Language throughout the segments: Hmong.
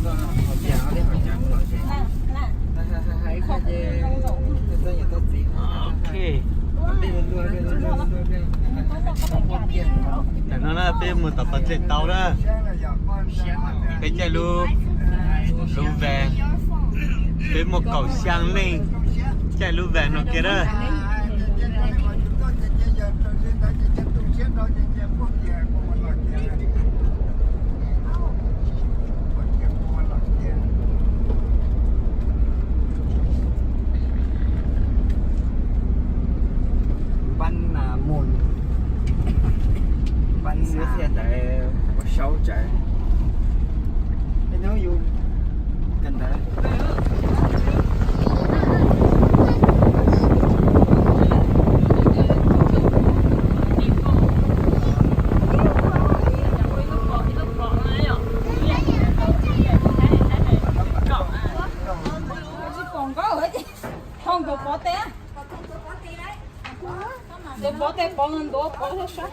Ok. Ntawm no na peb mus tom pas dlej tau na. Peb caij lub, lub van, peb muaj kaum xyaa leej caij lub van no kiag na. Npab mus, npab ntawd ua saub tsawv. Hnub yus kawm ntawv. Tsis pom nkauj ces thau ntuav pov tes. Ntuav pov tes, pov ntuav pov sab.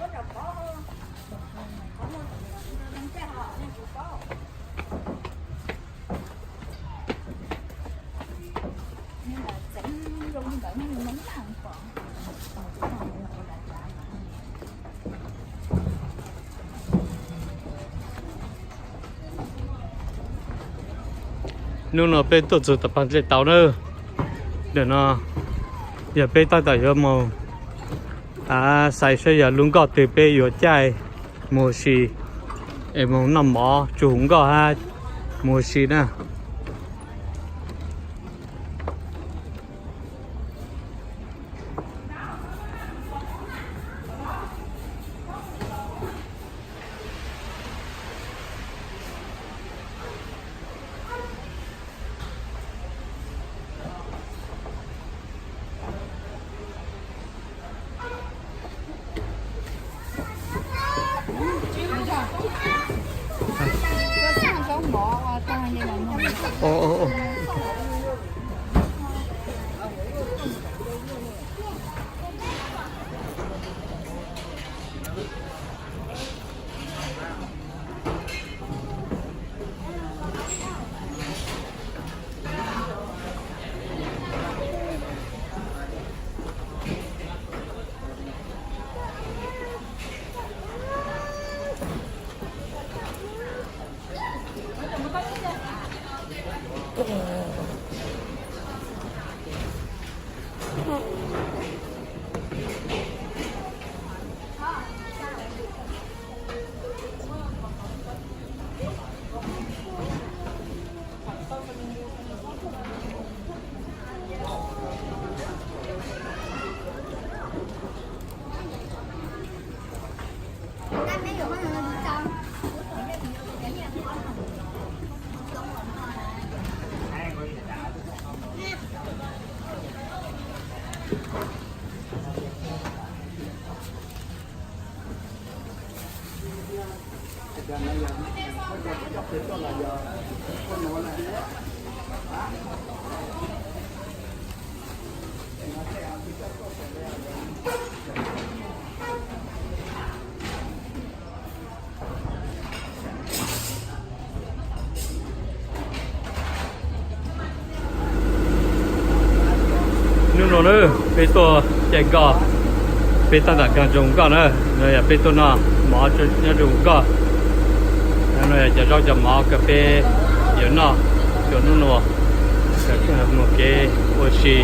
Hnub no peb tuaj txug tom pas dlej tau na. Ntawm no yog peb tab tom yuav mus xaiv saib yog lub nkoj twg peb yuav caij mus ua si, es mus noj mov tsuag hauv nkoj hab mus ua si na. Hnub no na, peb tuaj caij nkoj, peb tab tom kag zoo nkoj na, no yog peb tuaj noj mov nyob zoo nkoj. No yog cov zaub cov mov kws peb yuav noj rua hnub no, mus kev ua si.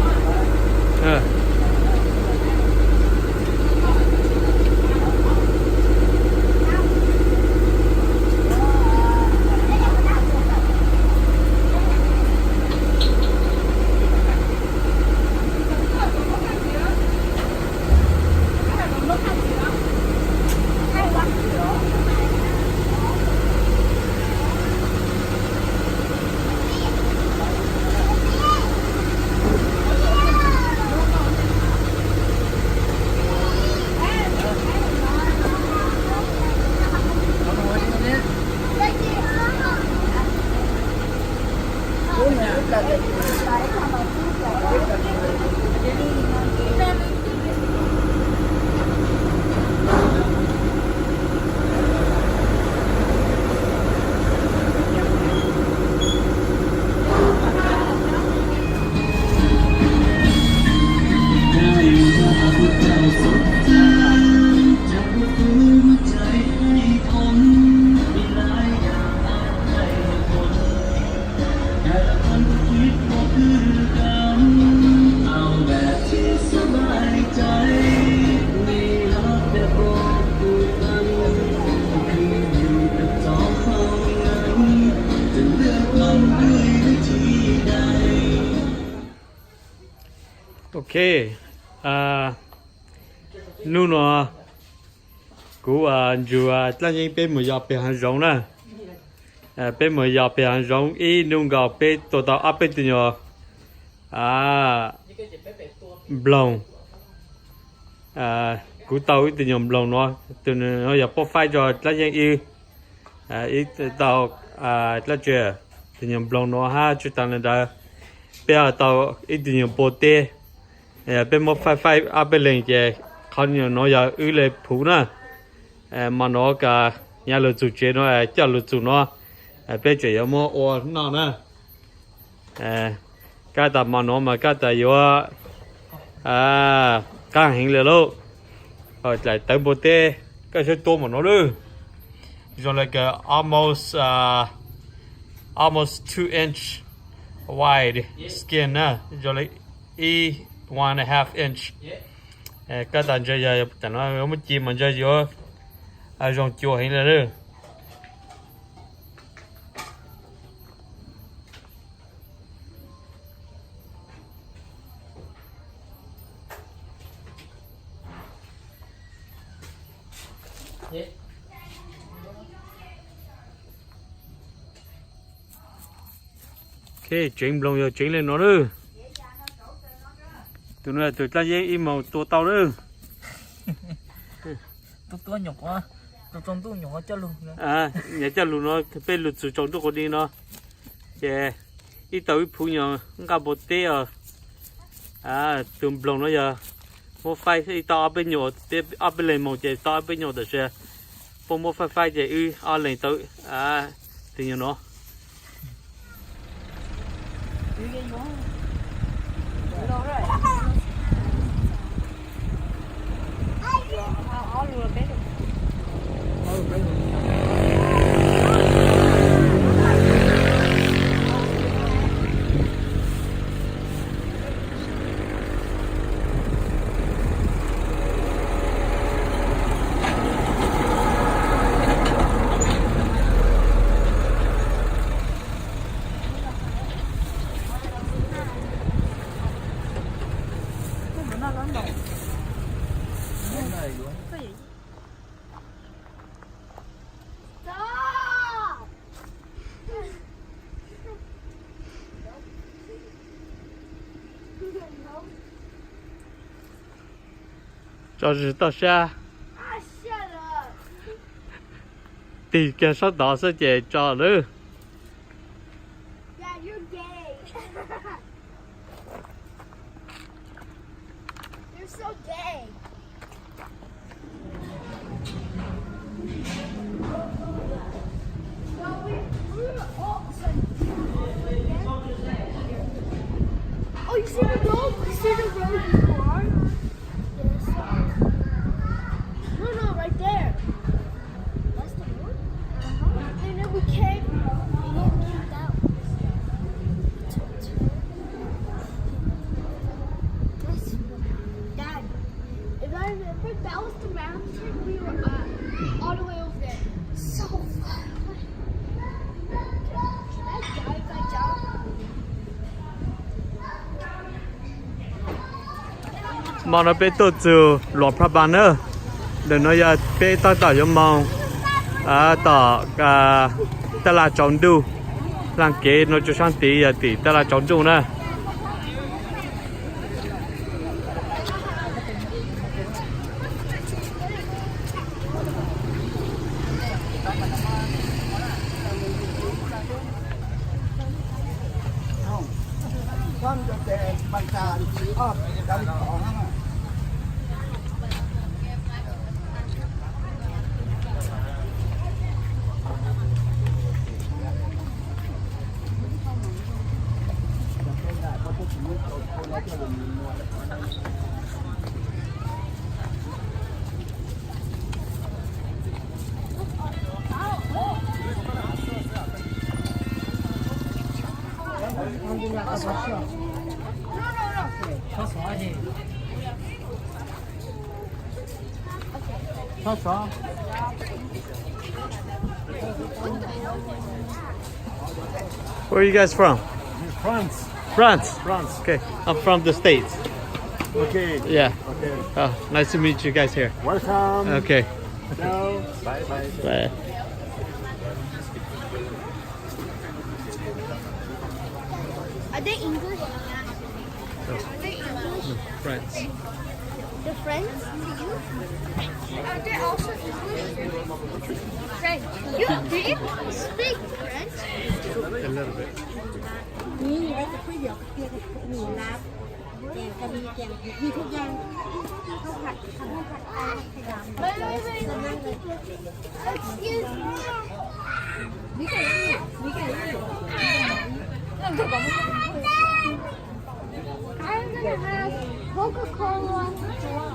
Ok, hnub no kuv nrug dlaab yeeb peb mus yos peg hav zoov na. Peb mus yos peg hav zoov ib nub nkaus peb tua tau ob peb tug nyuag nploog. Kuv tau ib tug nyuag nploog no, tus no yog pab faib rua dlaab yeeb wb. Wb tau dlaab tsi, tug nyuag nploog no hab tsi taag le ntawd, peb tau ib tug nyuag npua teb. Peb muab faib faib ob peb leeg ces qhov nyuag no yog wb le phuv na. Mo no ka nyab lug txug tsev no, coj lug txug no, peb tseem yuav muab ua noj na. Kab tas mo no mas kab tas yuav qaab heev le lauj. Dlaim tawv npua teb, koj saib tua mo no lawm. Zoo le almost, almost two inch wide skin na, zoo le ib one and a half inch. Kab tas ntsa yog tam no muab ci mas ntsa yuav zoo cua heev le lawm. Ok, tseev nploog yog tseev le no lawm. Tus no tug dlaab yeeb ib moog tua tau lawm. Nyam coj lug no peb lug txug tsaus ntuj qhov ni no, ces ib tau ib phuv nyuag nqaj npua teb os. Tus nploog no yog muab faib ib tau ob peb nyuag, ob peb leeg moog ces tau ob peb nyuag tab sis puab muab faib faib ces wb ob leeg tau tus nyuag no. Tso zis toj sab. Tig kiag sab tod xwb ces tso lawm. Oh, you see the road? You see the road before? Yes. No, no, right there. That's the road? Uh-huh. And then we came, we came down. That's Dad. If I remember, that was the mountain we were at, all the way over there. So far away. Can I dive back down? Mo no peb tuaj txug Luam Prabang na. Ntawm no yog peb tab tom yuav moog tom taj laj tsaus ntuj. Laaj kev no rua saab tid yog tim taj laj tsaus ntuj na. Where are you guys from? France. France? France. Okay, I'm from the States. Okay. Yeah. Okay. Oh, nice to meet you guys here. Welcome. Okay. Ciao. Bye bye. Bye. Are they English? Are they English? French. The French? Are they also English? French. You, do you speak French? A little bit. Wait, wait, wait, wait. Excuse me. I'm gonna have Coca-Cola,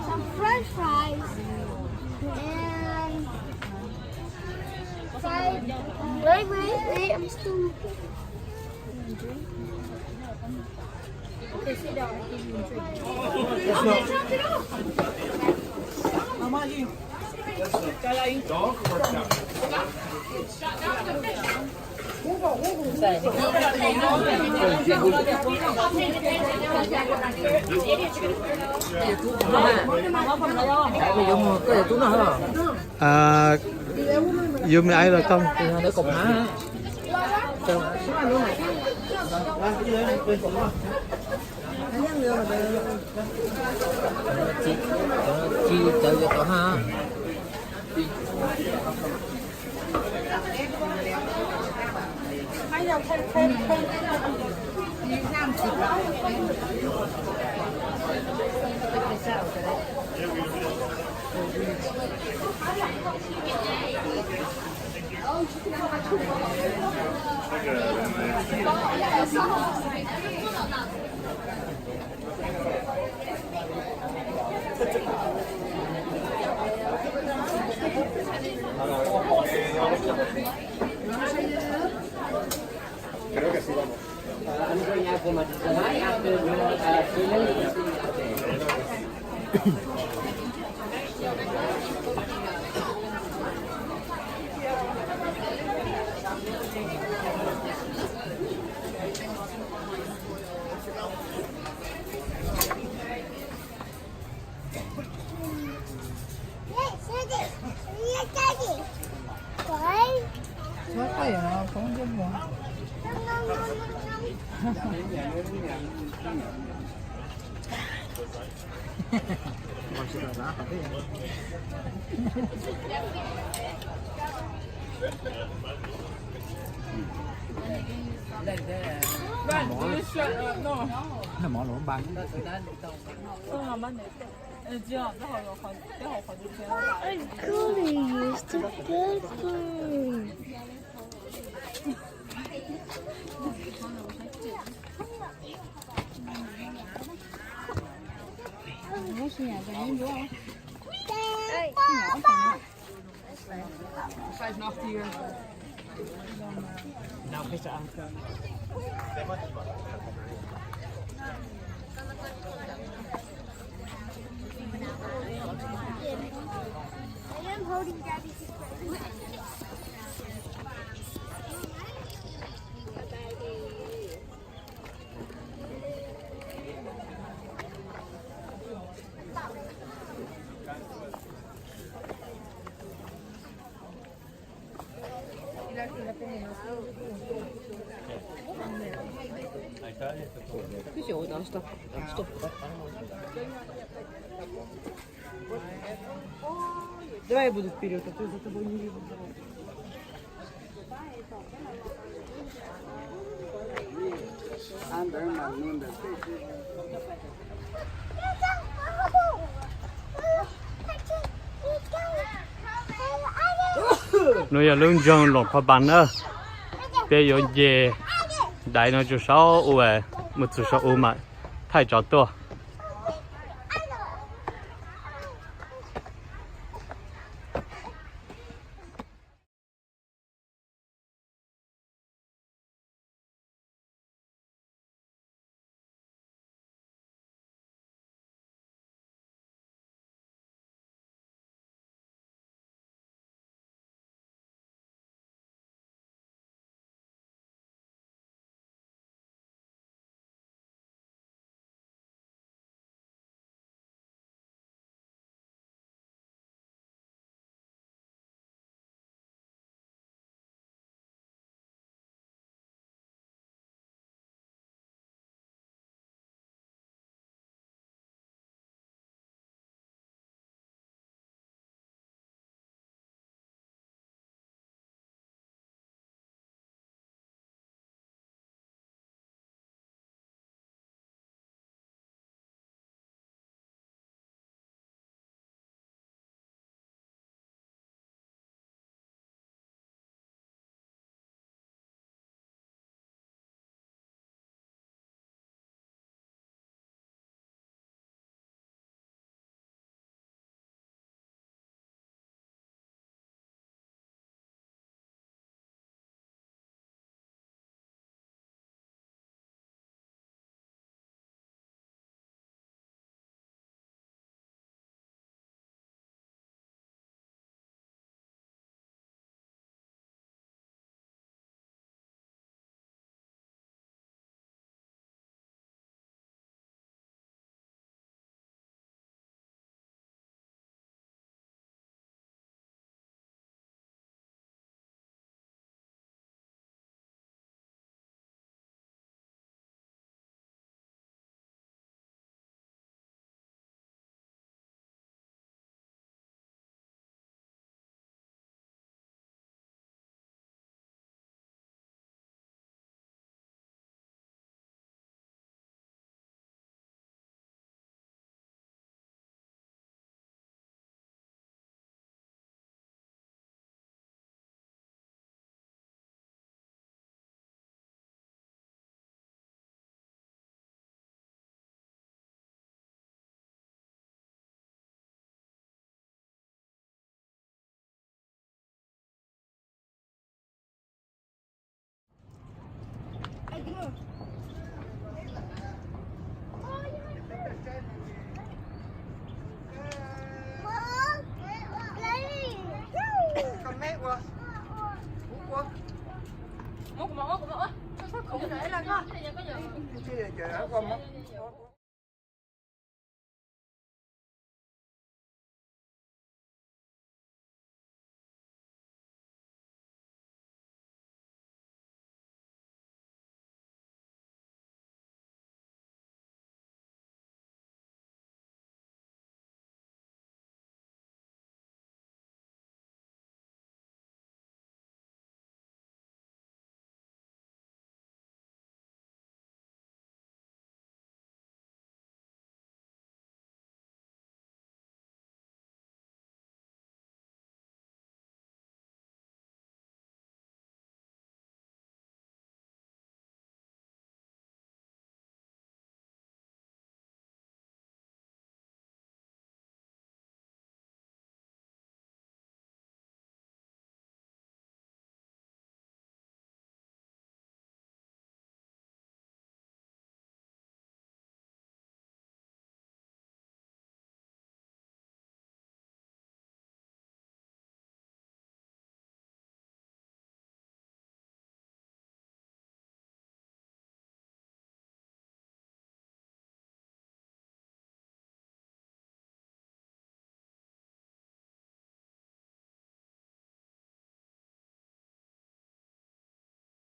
some French fries, and fried. Wait, wait, wait. I'm still. Yus me ai los tau. I could use the bathroom. Nuav yog lub nroog Luam Phaj Npaas na. Peb yuav nce daiv no txug saum u, mus txug saum u mas thaij tsov tuaj. Ua, ua, ua, ua, ua, ua, ua, ua, ua,